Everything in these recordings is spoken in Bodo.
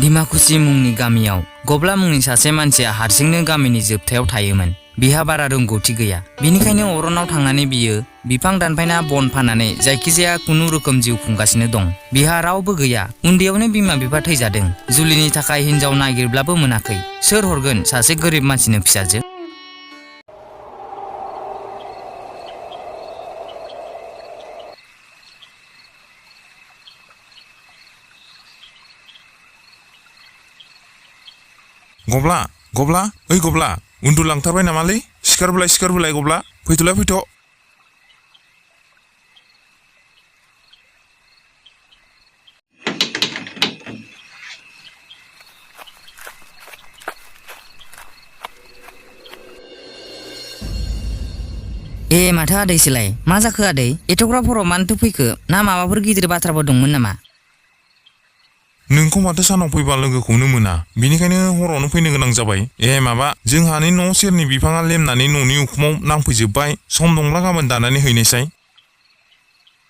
दिमाकुसि मुंनि गामियाव गब्ला मुंनि सासे मानसिया हारसिंनो गामिनि जोबथायाव थायोमोन। बिहा बारा रोंगौथि गैया, बिनिखायनो अरनाव थांनानै बियो बिफां दानफायना बन फाननानै जायखिजाया खुनु रोखोम जिउ खुंगासिनो दं। बिहा रावबो गैया, उन्दैयावनो बिमा बिफा थैजादों, जुलिनि थाखाय हिनजाव नागिरब्लाबो मोनाखै। सोर हरगोन सासे गोरिब मानसिनो फिसाजो? गब्ला गब्ला ओइ गब्ला उन्दुलांथारबाय नामालै? सिखारबोलाय गब्ला, फैथ'लाय फैथ'। ए माथो आदैसोलाय, मा जाखो आदै? एथ'ग्राब हराव मानोथो फैखो? ना माबाफोर गिदिर बाथ्राफोर दंमोन नामा? नोंखौ माथो सानाव फैबा लोगोखौनो मोना, बिनिखायनो हरावनो फैनो गोनां जाबाय। ए माबा, जोंहानि न' सेरनि बिफाङा लेमनानै न'नि उखुमाव नांफैजोब्बाय। सम दंब्ला गाबोन दाननानै हैनायसाय।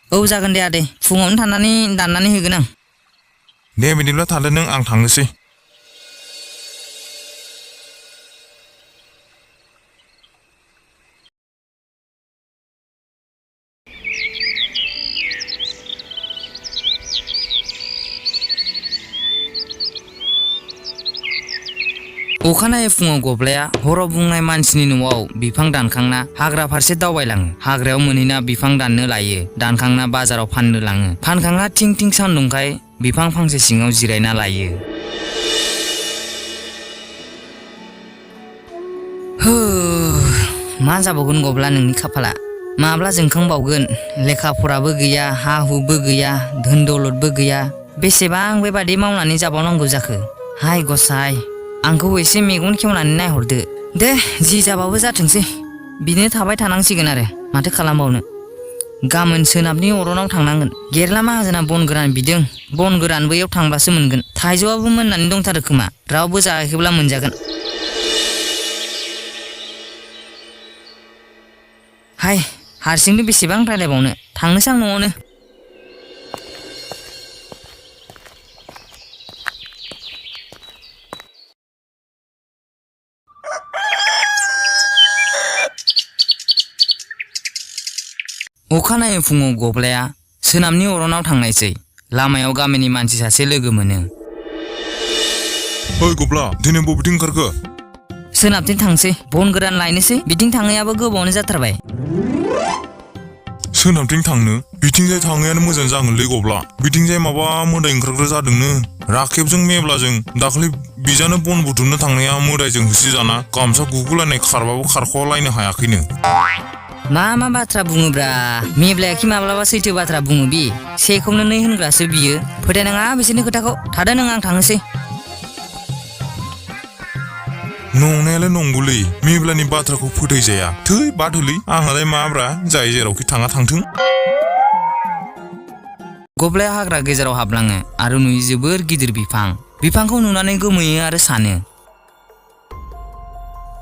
औ जागोन दे आदै, फुङावनो थांनानै दाननानै होगोन आं। दे बिदिब्ला थादो नों, आं थांनोसै। अखानायै फुङाव गब्लाया हराव बुंनाय मानसिनि न'आव बिफां दानखांना हाग्रा फारसे दावबायलाङो। हाग्रायाव मोनहैना बिफां दाननो लायो, दानखांना बाजाराव फाननो लाङो। फानखांना थिं थिं सान्दुंखाय बिफां फांसे सिङाव जिरायना लायो। मा जाबावगोन गब्ला नोंनि खाफाला? माब्ला जोंखांबावगोन? लेखा फराबो गैया, हा हुबो गैया, धोन दौलतबो गैया। बेसेबां बेबादि मावनानै जाबावनांगौ जाखो? हाय गसाय, आंखौ एसे मेगन खेवनानै नायहरदो। दे जि जाबाबो जाथोंसै, बिनो थाबाय थानांसिगोन आरो माथो खालामबावनो। गाबोन सोनाबनि अरनाव थांनांगोन। गेरला माहाजोना बन गोरान बिदों, बन गोरान बैयाव थांब्लासो मोनगोन। थाइजौआबो मोननानै दंथारो खोमा, रावबो जायाखैब्ला मोनजागोन। हाय, हारसिंनो बेसेबां रायलायबावनो, थांनोसै आं न'आवनो। अखानायै फुङाव गब्लाया सोनाबनि अरनाव थांनायसै। लामायाव गामिनि मानसि सासे लोगो मोनो। ओइ गब्ला, दिनै बबेथिं ओंखारखो? सोनाबथिं थांसै, बन गोरान लायनोसै। बिथिं थाङैयाबो गोबावनो जाथारबाय। सोनाबथिं थांनो? बिथिंजाय थाङैयानो मोजां जागोनलै गब्ला। बिथिंजाय माबा मोदाय ओंखारग्रा जादोंनो। राखेबजों मेब्लाजों दाख्लै बिजानो बन बुथुमनो थांनाया मोदायजों होसोजाना गामसा गुगुलायनाय खारबाबो खारख'लायनो हायाखैनो। मा बाथ्रा बुङोब्रा? मेब्लायाखि माब्लाबा सैथो बाथ्रा बुङो बि। सेखौनो नै होनग्रासो बियो। फोथायनाङा बिसोरनि खोथाखौ। थादो नों, आं थांनोसै। नंनायालाय नंगौलै, मेब्लानि बाथ्राखौ फोथायजाया। थै बादोलै, आंहालाय माब्रा, जाय जेरावखि थाङा थांथों। गब्लाया हाग्रा गेजेराव हाबलाङो आरो नुयो जोबोर गिदिर बिफां। बिफांखौ नुनानै गोमोयो आरो सानो,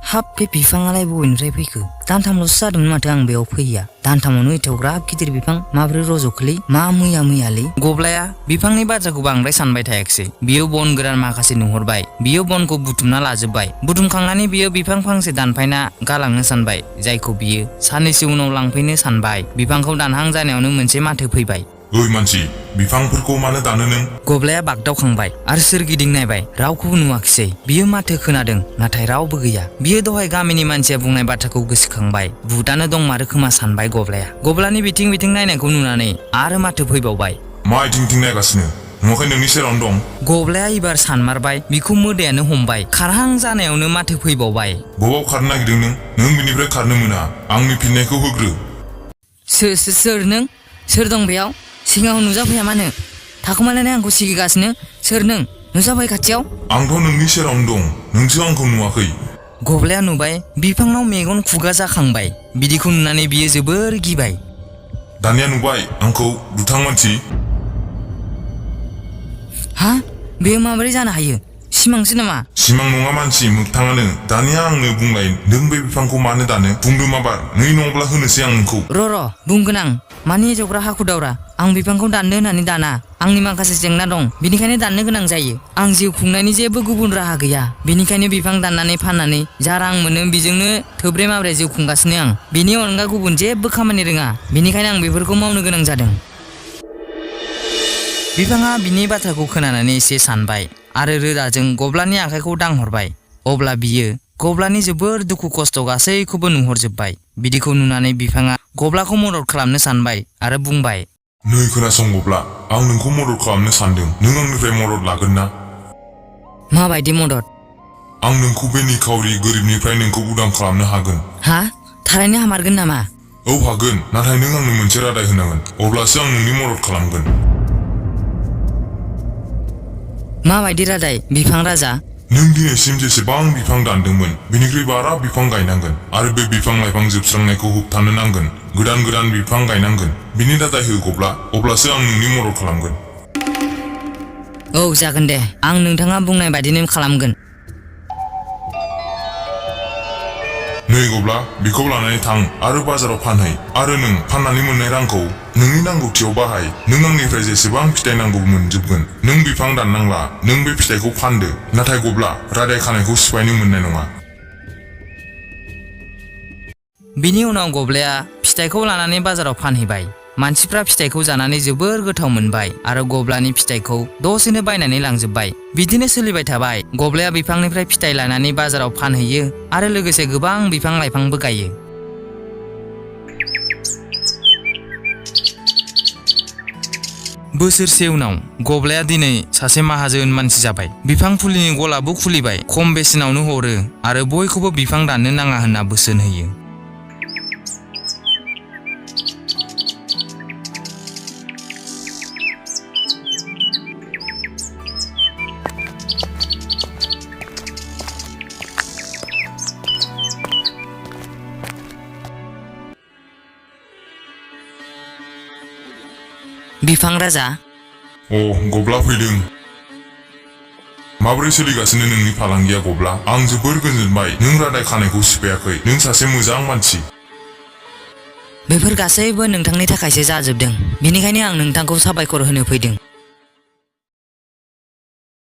हाब, बे बिफाङालाय बबेनिफ्राय फैखो? दानथामल'सो जादोंमोन माथो आं बेयाव फैया। दानथामावनो एथ'ग्राब गिदिर बिफां माबोरै रज'खोलै? मा मैयालै? गब्लाया बिफांनि बाथ्राखौ बांद्राय सानबाय थायाखिसै। बियो बन गोरान माखासे नुहरबाय। बियो बनखौ बुथुमना लाजोब्बाय। बुथुमखांनानै बियो बिफां फांसे दानफायना गालांनो सानबाय, जायखौ बियो साननैसो उनाव लांफैनो सानबाय। बिफांखौ दानहां जानायावनो मोनसे माथो फैबाय। ओइ मानसि, बिफांफोरखौ मानो दानो नों? गब्लाया बागदावखांबाय आरो सोरगिदिं नायबाय, रावखौबो नुवाखिसै। बियो माथो खोनादों, नाथाय रावबो गैया। बियो दहाय गामिनि मानसिया बुंनाय बाथ्राखौ गोसोखांबाय। भुतानो दंमारो खोमा सानबाय गब्लाया। गब्लानि बिथिं नायनायखौ नुनानै आरो माथो फैबावबाय। मा इथिं नायगासिनो? नुवाखै नोंनि सेरावनो दं। गब्लाया एबार सानमारबाय, बिखौ मोदायानो हमबाय। खारहां जानायावनो माथो फैबावबाय। बबाव खारनो नागिरदों नों? नों बिनिफ्राय खारनो मोना। आंनि फिननायखौ होग्रो। सोर नों? सोर दं बेयाव? सिगाङाव नुजाफैया मानो? थाखुमानानै आंखौ सिगिगासिनो? सोर नों? नुजाफै खाथियाव। आंथ' नोंनि सेरावनो दं, नोंसो आंखौ नुवाखै। गब्लाया नुबाय, बिफांनाव मेगन खुगा जाखांबाय। बिदिखौ नुनानै बियो जोबोर गिबाय। दानिया नुबाय आंखौ, दुथां मानसि? हा? बेयो माबोरै जानो हायो? सिमांसो नामा सिमां नङा मानसि मोगथाङानो दानिया आंनो बुंलाय नों बे बिफांखौ मानो दानो बुंदो माबार नै नङाब्ला होनोसै आं नोंखौ र' बुंगोन आं मानि एजौग्रा हाखु दावरा आं बिफांखौ दाननो होननानै दाना आंनि माखासे जेंना दं बेनिखायनो दाननो गोनां जायो आं जिउ खुंनायनि जेबो गुबुन राहा गैया बेनिखायनो बिफां दाननानै फाननानै जा रां मोनो बेजोंनो थोब्रे माब्रे जिउ खुंगासिनो आं बेनि अनगा गुबुन जेबो खामानि रोङा बेनिखायनो आं बेफोरखौ मावनो गोनां जादों बिफाङा बिनि बाथ्राखौ खोनानानै एसे सानबाय आरो रोदाजों गब्लानि आखाइखौ दांहरबाय अब्ला बियो गब्लानि जोबोर दुखु खस्थ' गासैखौबो नुहरजोबबाय बिदिखौ नुनानै बिफाङा गब्लाखौ मदद खालामनो सानबाय आरो बुंबाय नै खोनासं गब्ला आं नोंखौ मदद खालामनो सानदों नों आंनिफ्राय मदद लागोन ना माबायदि मदद आं नोंखौ बे निखावरि गोरिबनिफ्राय नोंखौ उदां खालामनो हागोन हा थारैनो हामारगोन नामा औ हागोन नाथाय नों आंनो मोनसे रादाय होनांगोन अब्लासो आं नोंनि मदद खालामगोन माबायदि रादाय बिफां राजा नों दिनैसिम जेसेबां बिफां दानदोंमोन बिनिख्रुइ बारा बिफां गायनांगोन आरो बे बिफां लाइफां जोबस्रांनायखौ होबथानो नांगोन गोदान बिफां गायनांगोन बिनि रादाय होगौब्ला अब्लासो आं नोंनि मदद खालामगोन औ जागोन दे आं नोंथाङा बुंनाय बायदिनो खालामगोन नै गब्ला बेखौ लानानै थां आरो बाजाराव फानहै आरो नों फाननानै मोननाय रांखौ नोंनि नांगौथियाव बाहाय नों आंनिफ्राय जेसेबां फिथाइ नांगौ मोनजोबगोन नों बिफां दाननांला नों बे फिथाइखौ फानदो नाथाय गब्ला रादाय खानायखौ सिफायनो मोननाय नङा बिनि उनाव गब्लाया फिथाइखौ लानानै बाजाराव फानहैबाय मानसिफ्रा फिथाइखौ जानानै जोबोर गोथाव मोनबाय आरो गब्लानि फिथाइखौ दसेनो बायनानै लांजोबबाय बिदिनो सोलिबाय थाबाय गब्लाया बिफांनिफ्राय फिथाइ लानानै बाजाराव फानहैयो आरो लोगोसे गोबां बिफां लाइफांबो गायो बोसोरसे उनाव गब्लाया दिनै सासे माहाजोन मानसि जाबाय बिफां फुलिनि गलाबो खुलिबाय खम बेसेनावनो हरो आरो बयखौबो बिफां दाननो नाङा होनना बोसोन होयो बिफां राजा अ गब्ला फैदों माबोरै सोलिगासिनो नोंनि फालांगिया गब्ला आं जोबोर गोजोनबाय नों रादाय खानायखौ सिफायाखै नों सासे मोजां मानसि बेफोर गासैबो नोंथांनि थाखायसो जाजोबदों बेनिखायनो आं नोंथांखौ साबायखर होनो फैदों